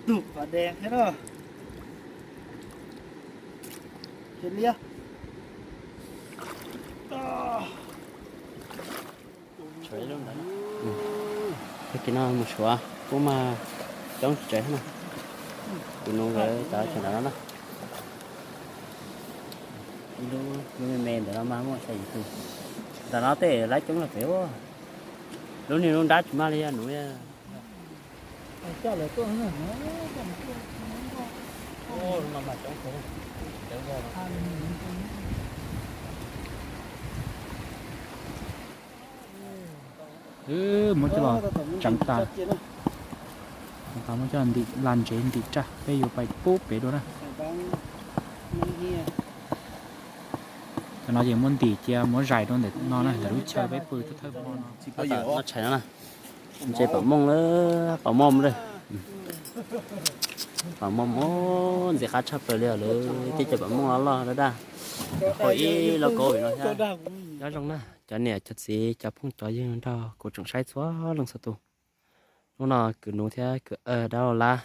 Tus qhov dees thiab na. Ces liab. Tag kis no mus suav kuj mas coob tsev na. Tus nus lawv cov chaw ntawd no na. Ib lub, lub me me ntawm no mas muaj xya yim tus. Ntawm no tej lawv coob los pem ua. Lub niag lub nrab tsis mag li yog nuv. Muab coj los tseev tas, muab coj ntim las ntsev ntim raj, peb yuav pais pub pem dua na. Cov no ces muab ntim cia muab zais rau ntawm no na, ntawm lub chaw peb pw thawj thawj hmo no. Tshais no na, ntses pam mooj lawm, pam mooj lawm. Pam mooj ntxim qab tshaj plaws li os, lawv tib cov pam mooj loj loj daj daj, qhov ib loj kaub vim no thiab. Nyob zoo na cov niam cov txiv cov phooj cov ywg nrog kuv tsoom saib txhua leej txhua tus. Hnub no kwv Nuv thiab kwv Dab Laug Lab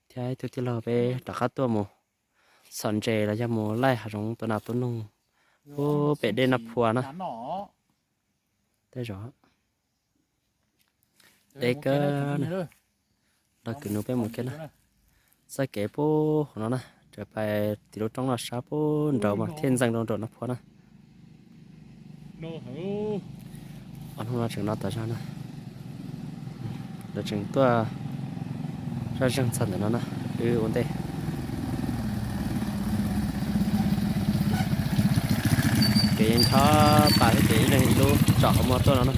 thiab ib tug tij laug peb rov qab tuaj mus txhom ntses los yog mus laij hav zoov tua nas tua noog pub pem dej Naj Phua na. Tej zaum deb kawg na. Nrog kwv Nuv peb mus kiag na. Txoj kev pub hauv no na, tseem pais tim lub roob no sab pub nraud mas thiaj ntxeev rau nraum Naj Phua na. Ob hnub no tseem no tas zog na. Lawv tseem tuaj zoj zeeg txog ntawm no na, wb ua ntej. Kev yeej ncho pa thiab ces ib leeg ib lub tsom qhov muag tuaj no na.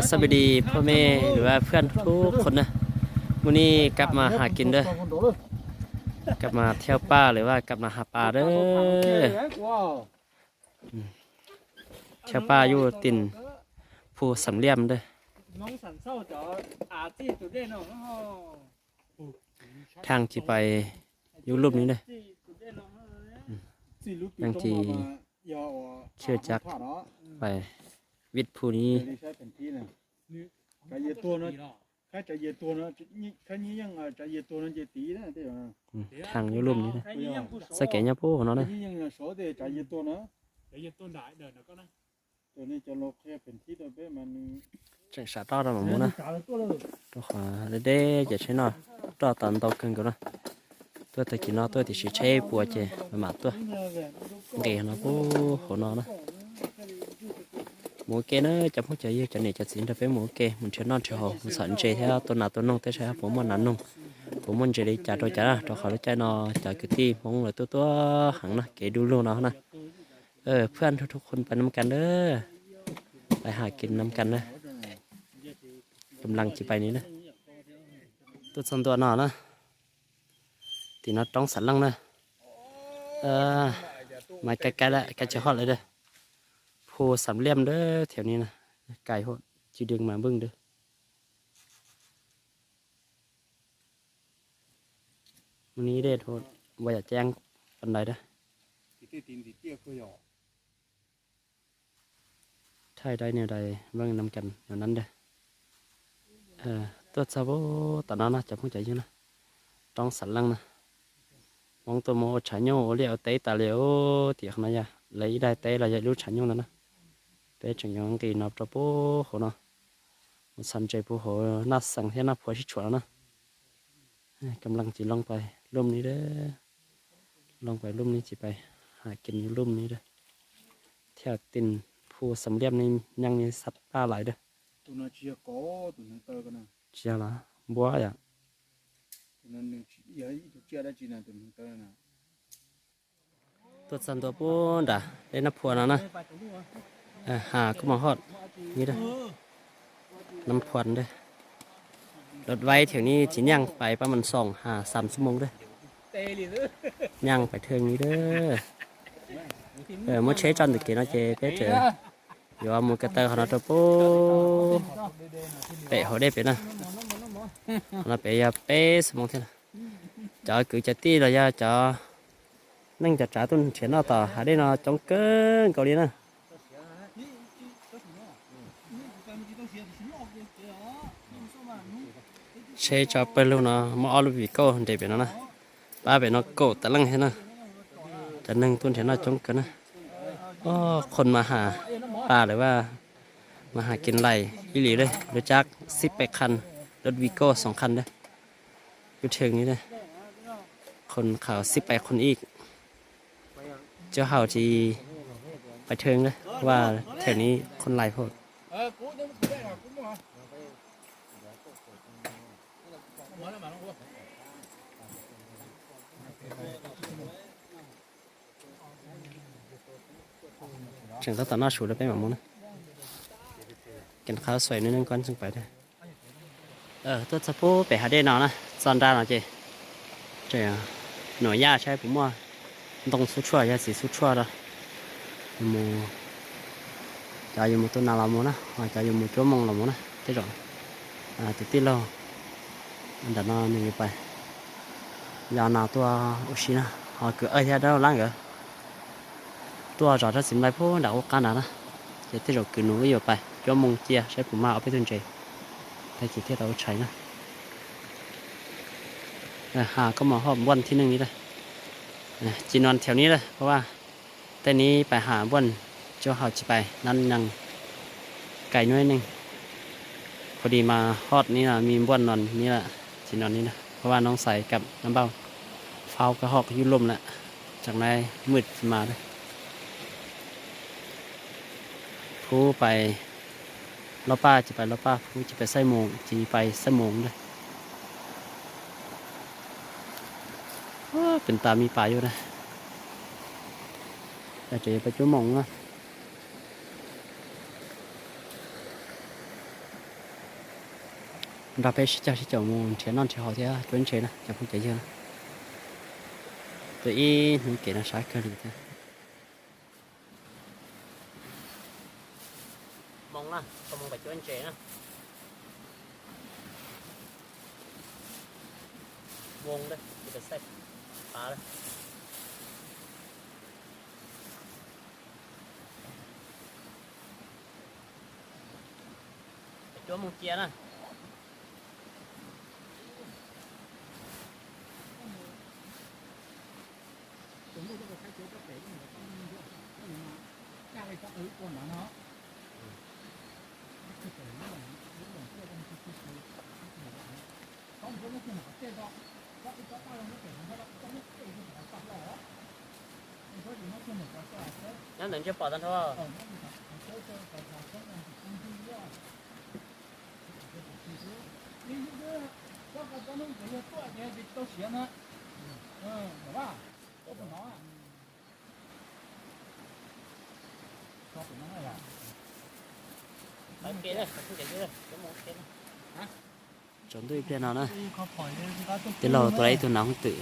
Xab bi di phoj mej lwm vaj phuaj tub qhua na, mus ni kab mas has kis dawb, kab mas thiaj paj lwm vaj kab mas has pas dawb. Thiaj paj yuj tim phu xam liam dawb. Thaaj tsis pais yuj lub ni dawb. Thaaj tsis tshwj cab pais vij phu ni. Thaaj yuj lub ni, txoj kev nyob pub hauv no na. Tseem sam roj rau mam mus na, rau qhov deb deb ces tsheb no roj tau ntau kawg nkaus na. Tuaj tag kis no tuaj tiam sis tsheb puas ces mam mam tuaj. Nqis no pub hauv no na. Mus ua ke na cov phooj cov ywg cov niam cov txiv nrog peb mus ua ke mus nrhiav noj nrhiav haus mus txhom ntses thiab tua nas tua noog tej saib puas muaj nas noog, puas muaj ntses li cas rau cas na, rau qhov lub caij no cov kwv tij Hmoob lawv tuaj tuaj heev na kev du lug no na. Phuaj tub qhua pais nam kas dawb, pais has kis nam kas na. Kam lees tsis pais ni na. Tuaj txog ntua no na, tim no roob Xam Leej na. Mas kais kais lawm kais tsis hot lawm dawb. Phu Xam Liam dawb thiab ni na, kais hua tsis dwg mas npwj dawb. Mus ni dej hua yam ceeb pab ntais dawb. Thaij dai niag dais veej nam kas nyob nan dawb. Tuaj txog pub tom no no cov phooj cov ywg na, roob Xam Leej na. Hmoob tuaj mus ua tshav nyuj ua liaj ua teb tas li os. Tim qhov no yog lawv ib daim teb los yog ib lub tshav nyuj ntawd na. Peb tseem yuav nqis no rau pub hauv no, mus txhom ntses pub hauv Naj Xees thiab Naj Phua sib tshuam no na. Kam lees tsis loo pais lub ni dawb, loo pais lub ni tsis pais has kis lub ni dawb. Thiaj tim phu Xam Liam ni nyeej ni xab paj lais dawb. Tsis yog los npuab yom. Tuaj txog ntua pub nram dej Naj Phua no na. Has kuj mus hot ni dawb, Naj Phua dawb. Lawv vaib thiab ni tsis nyeej pais pab mas xoom has xam xuab moos dawb. Nyeej pais thiaj ni dawb. Muab tsheb tso ntawm kev no ces peb tseem yuav mus ko taw qhov no rau pub pem hauv dej pem na. Qhov no pem yog peb xuab moos thiab na. Cov kwv cov tij los yog cov neej cov tsav tuaj nrhiav noj tom hav dej no coob kawg nkaus li na. Tsheb tso pawg lug no muaj ob lub Vigo nres pem no na. Pab pem no kaum tawm leej thiab na. Cov neeg tuaj nrhiav noj coob kawg na. Qhov mas has pa lawm vaj, mas has kiv lais ib li lawm, lub cab xib pais khas, lub Vigo xoom khas lawm. Lub theej li lawm, qhov xib pais qhov ib. Cov hauv tsis pais theej lawm, vaj theej li qhov lais hauv. Tseem tab tom noj su rau peb mam mus na. Kev qhab xuaim nws neej koj tseem pais thiab. Tuaj txog pub pem hav dej no na, txog nrab no ces nuam yaj saib puas muaj ntoo xub tshuaj yog txiv xub tshuaj rau. Mus, cov yuav mus tua nas los mus na, ho cov yuav mus cuab moo los mus na, tej zaum tus tij laug ntawm no nws yuav pais yos nas tuaj ua si na, ho kwv Awj thiab Dab Lab nkawd tuaj zov tsob txiv nplai puag nram ub qab nrad na, ces tej zaum kwv nws wb yuav pais cuab moo cia saib puas mag ob peb tug ntses, tag kis thiaj tau ua tshais na. Has koj mus hot npuaj thib neej li lawm, ci no thiav ni lawm,เพราะว่า tej ni pais has npuaj, cuaj hau tsis pais nab neeg, kais nuab neej, phu di mas hot ni no me npuaj no ni lawm, ci no ni na,เพราะว่าน้องใสกับน้ำเบ้า เฝ้าก็ฮอกอยู่ร่มแล้ว จากนั้นมืดมาด้วย Phub pais Loj Paj, tsis pais Loj Paj, Phub tsis pais Xaij Moos, tsis pais Xaij Moos na. Pem tas me pas yuav na. Ces yuav pais cuab moo na. Nrog peb sib caug sib caum mus nrhiav noj nrhiav haus thiab cuab ntses na cov phooj cov ywg na. Tus ib hnub kev no sab kawg li thiab. Moo na, moo pais cuab ntses na. Moo, tis pais xaij pav lawm. Pais cuab moo cia na. Nyob ntawm ntsej pom tag nrho. Tsaus ntuj ib pliag no na, tij laug tua tau ib tug nas hooj twm,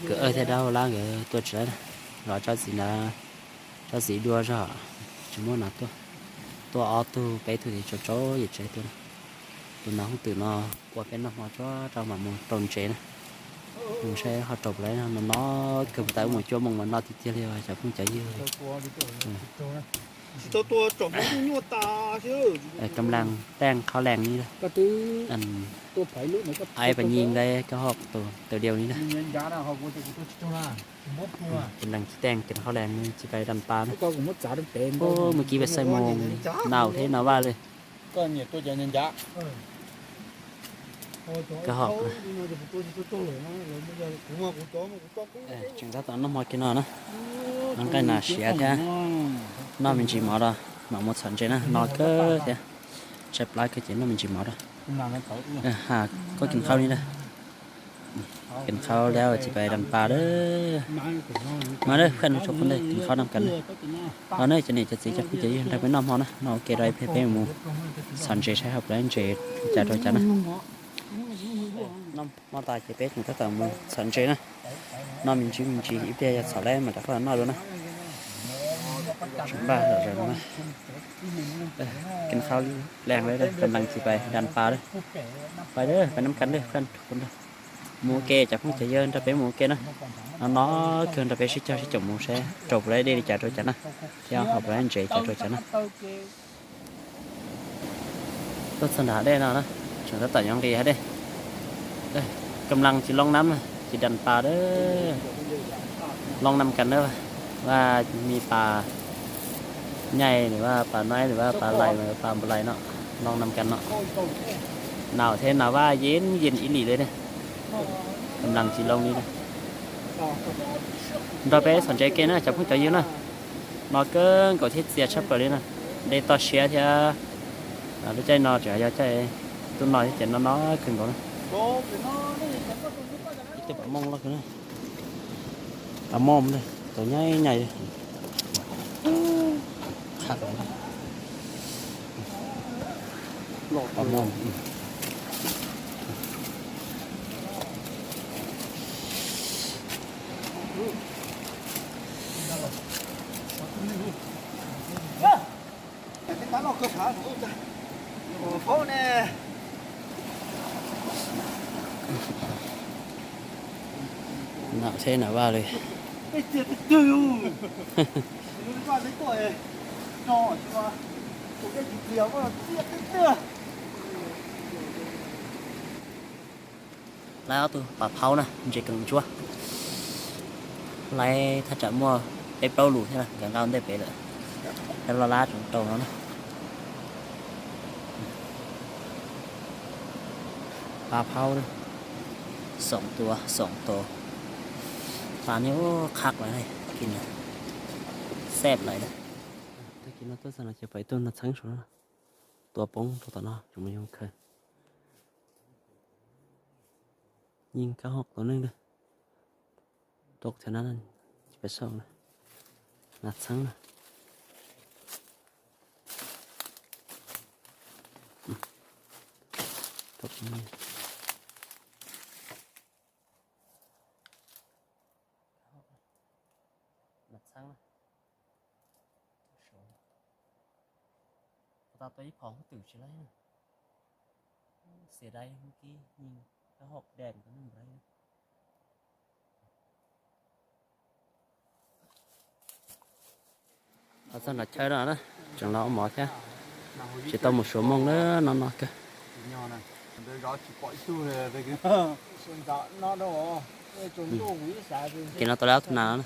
kwv Awj thiab Dab Lab nkawd tua tsis tau na, los tsob txiv ntawd, tsob txiv dua zog, tsis muaj nas tuaj, tua ob tug peb tug ces tsaus tsaus yim tsev tuaj na. Tus nas hooj twm no ua peb noj hmo tsuag tso mam mus rau ntsev na. Mus saib ho rau puas laib no, no kawg puas tas wb mus cuab moo mas no tiag tiag li os cov phooj cov ywg. Kab laas teej khaub lees li, aib pas nyi nqe kab hoj tus diaus li na. Kab laas tsis teej kab khaub lees tsis pais dam pas na. Mus kib pais xaij moo, nau thiab nau vaj li. Kab hoj tseem tab tom noj hmo kiag no na, noj nqaij nas siav thiab, noj me ntsis mov rau mam mus txhom ntses na, no kawg thiab, tshaib plab kawg ces noj me ntsis mov rau. Ha, koj kab khaub li na. Kab khaub lawm tsis pais dam pas lawm. Mas lawm pheej tso qub ntej kab khaub noj kas lawm. Los na cov niam cov txiv cov phooj cov ywg nrog peb noj hmo na, noj ua ke rau ib pliag peb mus txhom ntses saib ho puas laib ntses cas rau cas na. Noj hmo tas ces peb tseem tab tom mus txhom ntses na. Noj me ntsis me ntsis ib pliag yog txhom lawm mam rov qab los noj dua na. Tseem npaj zom zaws no na. Kab khaub lees lawm, kab laas tsis pais dam pas lawm. Pais lawm, pais noj kas lawm, pheej tso qub ntej. Mus ua ke cov phooj cov ywg nrog peb mus ua ke na. No no kawg nrog peb sib caug sib caum mus saib rau puas laib dej li cas rau cas na, thiab ho puas laib ntses cas rau cas na. Tuaj txog nram hav dej no na, tseem tab tom yuav nqis hav dej. Kam lees tsis loo nab na, tsis dam pas dab. Loo nam kas na, vaj me pas nyaij, nws vaj pas naib, nws vaj pas lais, pas npus lais no, loo nam kas no. Nau thiab nau vaj yeej yeej ib lim li ne. Kam lees tsis loo li na. Nrog peb txhom ntse ke na cov phooj cov ywg na. No kawg nkaus thiab txias tshaj plaws li na. Dej toj siab thiab. Lub caij no tseem yog caij tuaj no thiab ces no no kawg nkaus na. Ib tug pas mooj loj kawg na. Pas mooj na, tau nyaij nyaij li. Pas mooj. Nam thiab nam vaj li. Laib ob tug pas phaub na, ntses keem ntsuab. Laib thaj tsam muaj peb plaub lus thiab na, nkag nqaj ntej pem lawm. Laj laj tseem rau no na. Pab phaub na, xoom tua xoom tos. Pas niag ub qhab lawm, kis xeb lawm. Tag kis no tuaj txog no ces pom ib tug nas txheeb saum no, tua poob rau tom no, tseem mus yoog khaws. Yeej kab hoj tua neeg na. Rau thiab na, peb saum na, nas txheeb na. Nas txheeb na. Ua tau tua ib phom hub twm tsis laib na. Xiam dai hub kib yeej kab hoj dai rau neeg npaj. Los txog nram chaw no na, tseem los ua mov thiab. Tsis tau mus suav mooj na, no no kawg. Kis no tua lawm ob tug nas no na.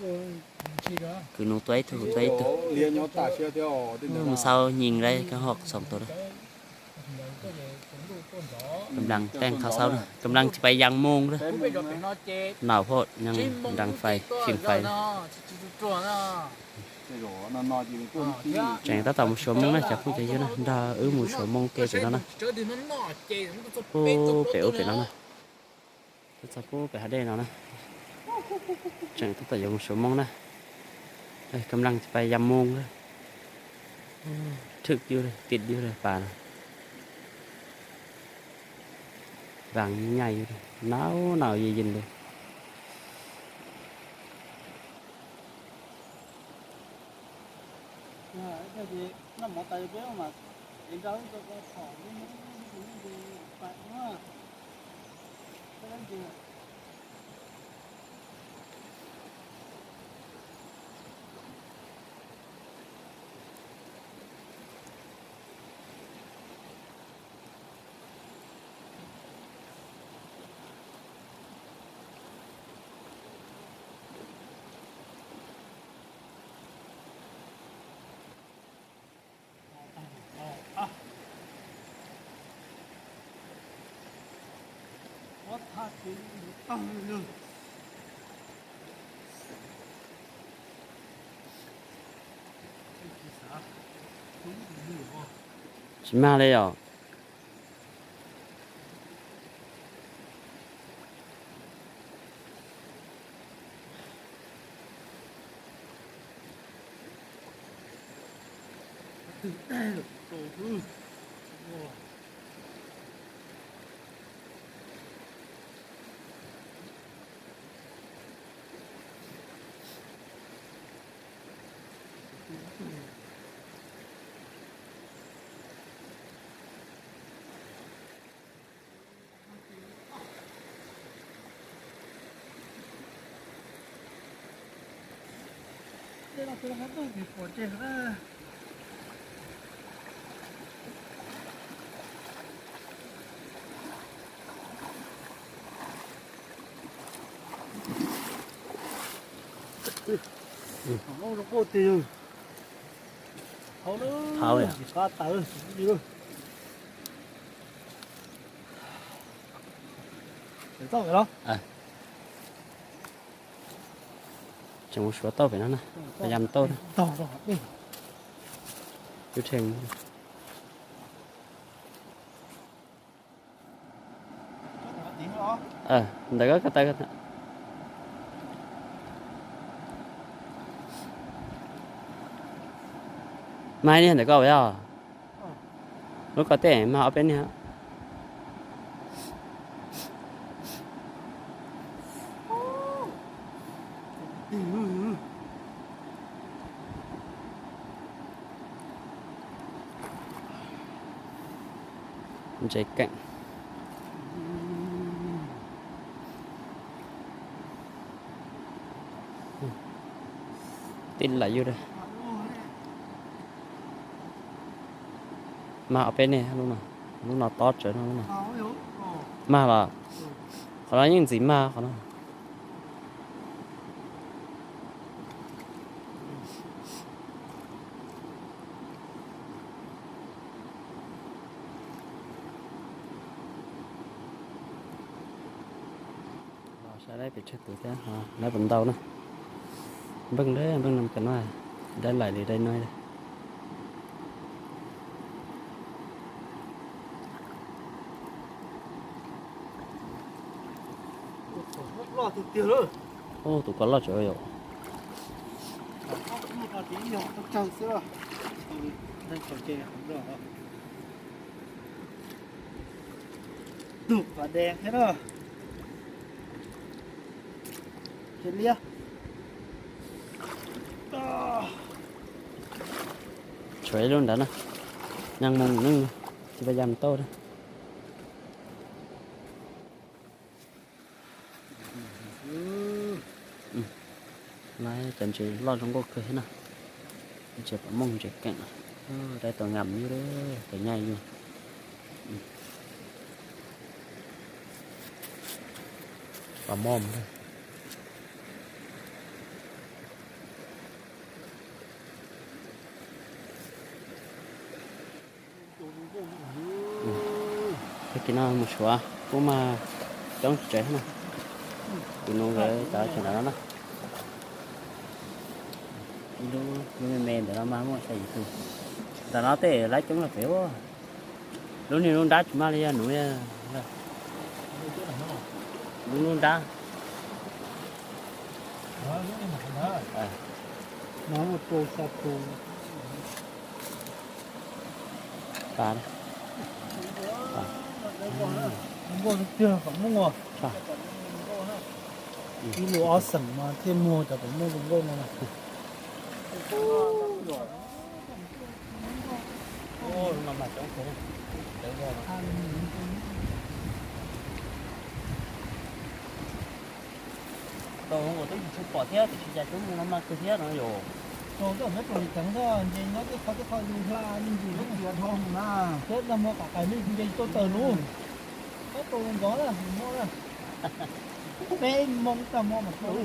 Kwv Nus tua ib tug, tua ib tug. Mus xauj nyees lawm kab hoj xoom tus na. Kam lees teej qhov xauj na, kam lees tsis pais yas moos na. Naum hoj nyees nrees fais, fim fais. Tseem tab tom mus suav mooj na cov phooj cov ywg na, nrog wb mus suav mooj ke pem no na. Pub pem ub pem no na. Tuaj txog pub pem hav dej no na. Tseem tab tom yuav mus suav mooj na. Kam lees tsis pais yas moos na. Thwm yus li, tim yus li pas no. Vaas nyaij yus li, nau nau yeej yeej li. Tsis mag li os. Phau yom. Tseem mus suav tauj pem no na, yam tauj. Ntawm ko, mag niag ntawm ko yog lub ko tej, mag ob peb niag. Ntses keem. Tij lam yug. Mag ob peb niag, lub no tob tsawv no. Mag los, qhov no yeej ntxiv mag qhov no. Los saib lawv pes tsawg tus thiab, lawv puas ntau na. Npeej, npeej no ka no, dai laim li dai no. Tus ko loj tsawv yom. Tus pas dees thiab na. Liab. Tshuav ib lub nrad na. Nyeej moo neej, tsis pab yam tauj na. Lawv cov ntses loj zoo nkauj kawg thiab na. Ntses pom mooj ntses keem, dai tus ngam yug, tus nyaij yug. Pom mooj. Tag kis no mus suav kuj mag coob tsev na. Tus nus lawv cov tsev ntawd no na. Ib lub, lub me me ntawm no mas muaj xya yim tus. Ntawm no tej lawv coob lawm pem ua. Lub niag lub nrab tsis mag li yog nuv. Lub lub nrab. Ib lub ob xeem mas thiaj muag cov pom mooj zoo nkauj no na. Tau ua twb tsis tshua pom thiab tiam sis cas cov mooj no mag kawg thiab no yom. Tau tej peb tau li ceev xwb, nce nyob tej qhov tej qhov yus hla me ntsis thiab, nag hmo qam qais me ntsis nce tuaj taws lub. Peb tau nkov na, mus muaj na. Peb moo tag hmo mas tau.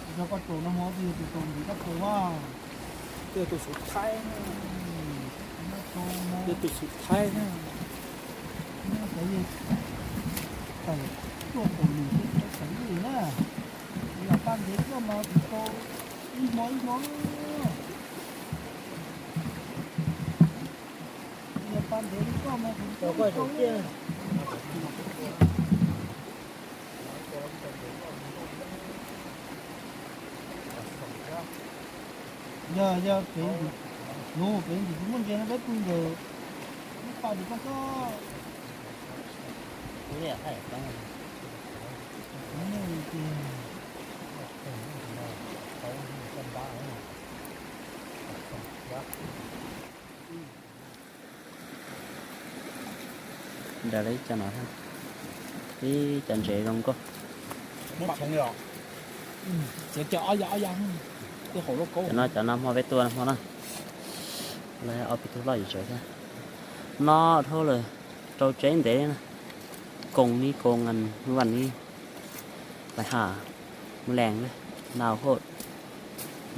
Tsis yog koj tau nag hmo, twb yog tus tau ntiv koj tau a. Twb yog tus xub thaib, twb yog tus xub thaib na. Tuaj tau nws thiab tau xeev li na. Yog pab ntev koj mas kuv tau ib hmo ib hmo. Yog pab ntev li koj mas kuv tau ib hmo. Yog, yog pem, lub pem ntsis tsis muaj ntses no peb pw ntawd, ib pab ntawd koj txob. Nrad lawv ib co no, ib co ntses zoo nkauj. Cov no cov no hmo peb tua hmo na, lawv ob peb tug loj yim tsev thiab. No dhau lawm, rau tsev ntev na, koom ni koom vas ni. Pais ha, mus lees lawm, nau hot,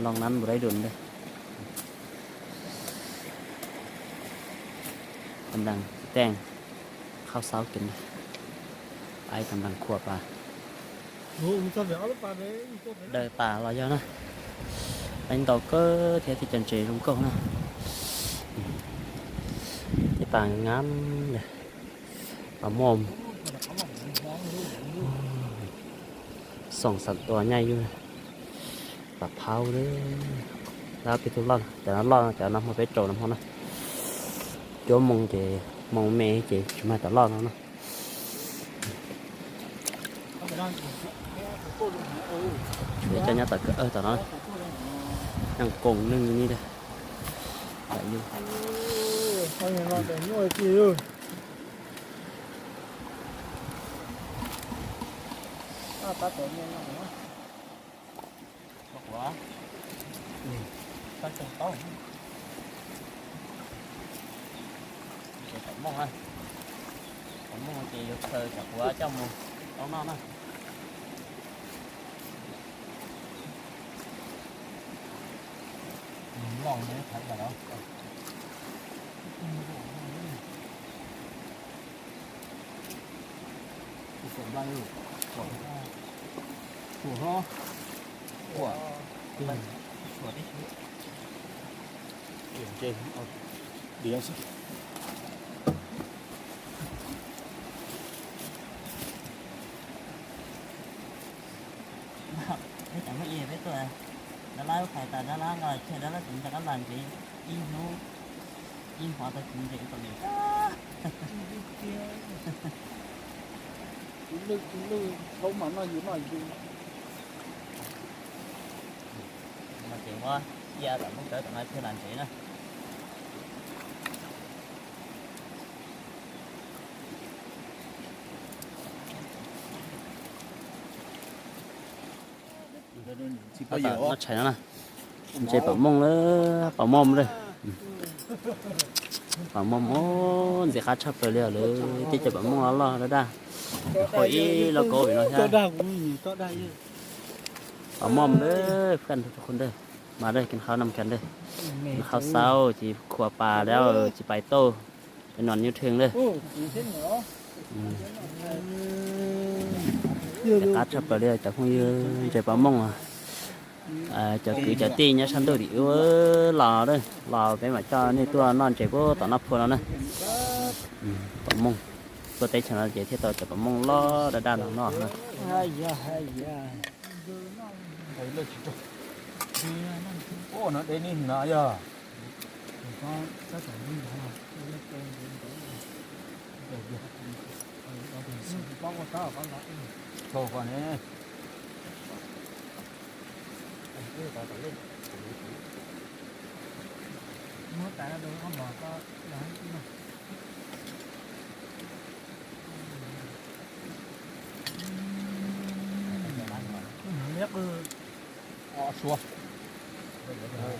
loo nab npus dai dun lawm. Tam nrag teej, qhau xauv kiv lawm, pais tam nrag khuam pas. Daws pas los yog na, pais ntau kawg thiab tej cov ntses zoo nkauj na. Tej pas ngab lawm, pas mom, xoom xam tua nyaj yug, pas phauj lawm. Dab peb tug loj, cov no loj, cov no hmo peb rau no hmo na. Cuab moo ces moo me ces tsis mag cov loj no na. Tshuav cov nyob tom kawm tom no, nyob koom neeg li dag. Tab tom mooj, tom mooj ces yuav khaws cov quav coj mus tau noj na. Loj ne, thaiv tas los. Suam hlob, ua, suam tib si, diav xwb. Peb cov muaj ib peb tuaj, dab lab hais tas dab lab nqa chaw dab lab tsis nco qab nqa ntsev ib hnub, ib hmo tau tsis ntsev kom lwm. Tus lwj tus lwj thaub mas noj yus noj yus. Mas ces muab cia tom Hmoob Cawv tom no thiaj lam ntsev na. Noj tshais no na, ntses pam mooj lawm, pam mooj lawm. Pam mooj ntxim qab tshaj plaws li lawm, tej cov pam mooj loj loj daj daj, qhov ib loj kaub vim no thiab. Pam mooj lawm, pab ntug tus qhub ntawd, mas dawb kiv qhov no kiv ntawd, qhov xauv ces khuam pas dawb tsis pais tauj, peb noj nyuj rheej lawm. Ntxim qab tshaj plaws li cov phooj ywg, ntses pam mooj. Cov kwv cov tij nyob sab ntuj tim ub los, los peb mam coj nej tuaj noj ntses puag tom noj phua no na. Pam mooj, tuaj teb chaws no ces thiaj tau cov pam mooj loj daj daj no noj na.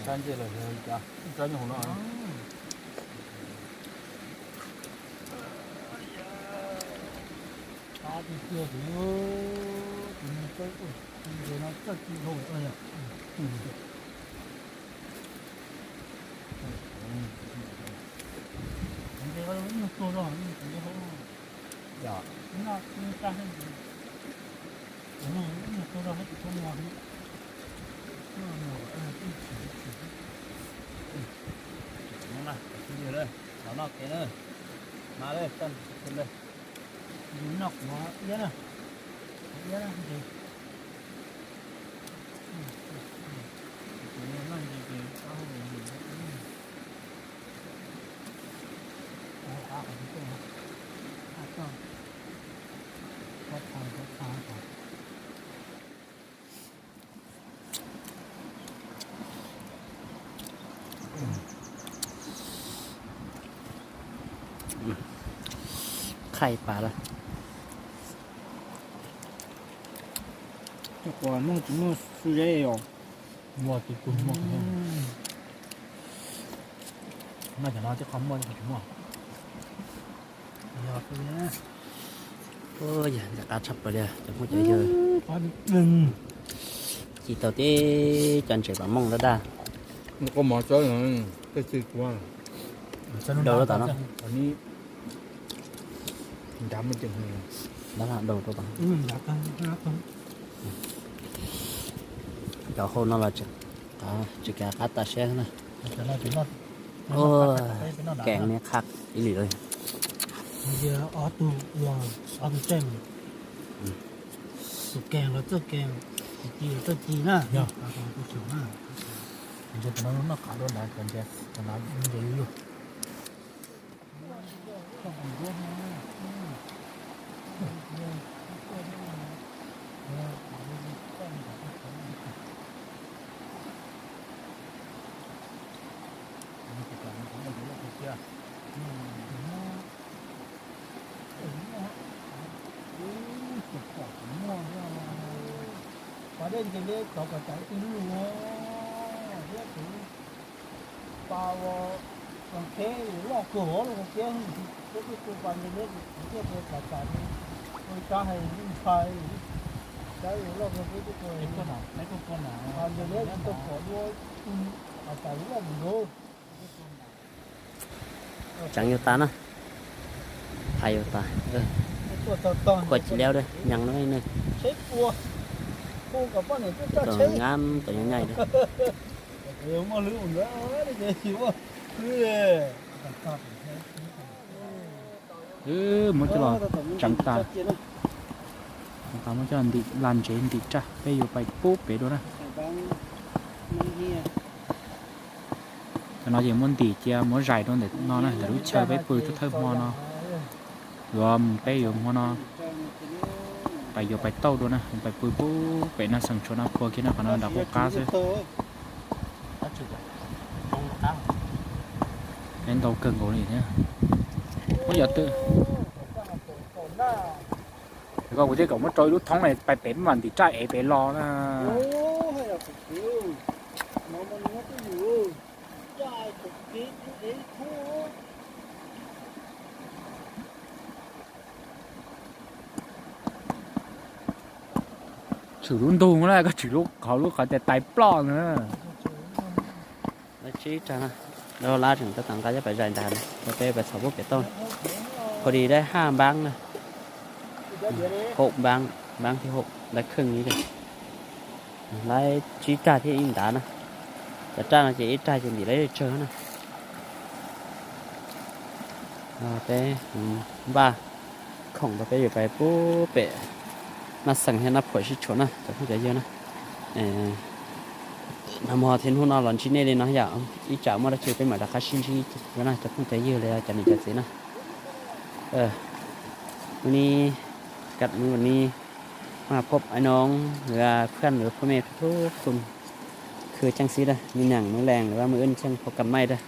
Sab ntsej los yog ib rab nyuj hauv no. Qab tiag tiag tus, tus niag txawj, tus no txawj ci dhau yom. Tus ntses ib nyuag tuag zog, tus ntses hauv no, ib nyuag tag, tus no ib nyuag tuag zog thiab tus tub no. Los noj kev na, mas lawm, noj kuv iab na, kuv iab na ntses. Qhaij pas lawm. Cov quav no tsis muaj su zeb os. Muaj, tus tug muaj. Noj cov no tib qho muaj, tib qho tsis muaj. Yog xwb. Yog ntxim qab tshaj plaws li cov phooj cov ywg. Ci tau tib co ntses pas mooj daj daj. Dau rau tom no. Dab dau rau tom. Cov hau no los tsis kav qab tas siab na. Kev ne qha ib lwm lawm. Ob tug, ob tug tseem, tus kev los txawj kev, tus ci los txawj ci na. Nws noj qab dua nrad, cov ntses luj. Pas dej ntses liab tov kom tas ib tug luj thiab kuv pas ua txog kheb loj kawg hov los thiab. Peb twb tu pas ntses liab kuv thiaj tias tas tas li, ua ib sab hais ntshai, sab loj kawg peb twb tu, pas ntses liab tsis tau pom dua, tas tas loj mus ntag. Tseev yuav tas na. Phais yuav tas. Khuam ci liab dab nyees na ne. Tus ngab tus nyaij nyaij dab. Wb muab coj los tseev tas. Muab coj los ntim laj ntsev ntim raj, peb yuav pais pub pem dua na. Cov no ces muab ntim cia muab zais rau ntawm no na, ntawm lub chaw peb pw thawj thawj hmo no. Yuav mus peb yuav hmo no pais yuav pais tauj dua na, pais pw pub pem Naj Xeem Tshuav Naj Phua kiag na, qhov no nram qub qab xwb. Peb ntau kawg nkaus li thiab. Muab yov twg. Koj kuv thiaj kom muab rau ib lub thoob pais pem mam ntim raj ev pem los na. Tshwm lub ntug na, koj tshwm lub qhov, lub qhov tias tais ploj na. Lawv tsib rag na, lawv lab tseem tab tom nqa coj pais zais ntag, peb pais txhom pub pem tauj. Pha dis dab haj npaab na, hau npaab, npaab thiab hau dab kheej li. Lawv tsib rag thiab ib ntav na. Cov raj no ces ib rag ces ntim lawv tsawg na. Peb npaj khoom rau peb yuav pais pub pem Naj Xeem thiab Naj Phuam sib tshuam na cov phooj cov ywg na. Nag hmo thiab hnub no los ntsib nej li no yom, ib tsam muaj dab tsi peb mam rov qab sib ntsib na cov phooj cov ywg los yog cov niam cov txiv na. Hnub no, hnub no มาพบไอ้น้อง หรือว่าเพื่อนหรือพ่อแม่ทุกๆคน คือจั่งซี้เด้อ มีหยังมื้อแลง หรือว่ามื้ออื่นเชิงพบกันใหม่เด้อ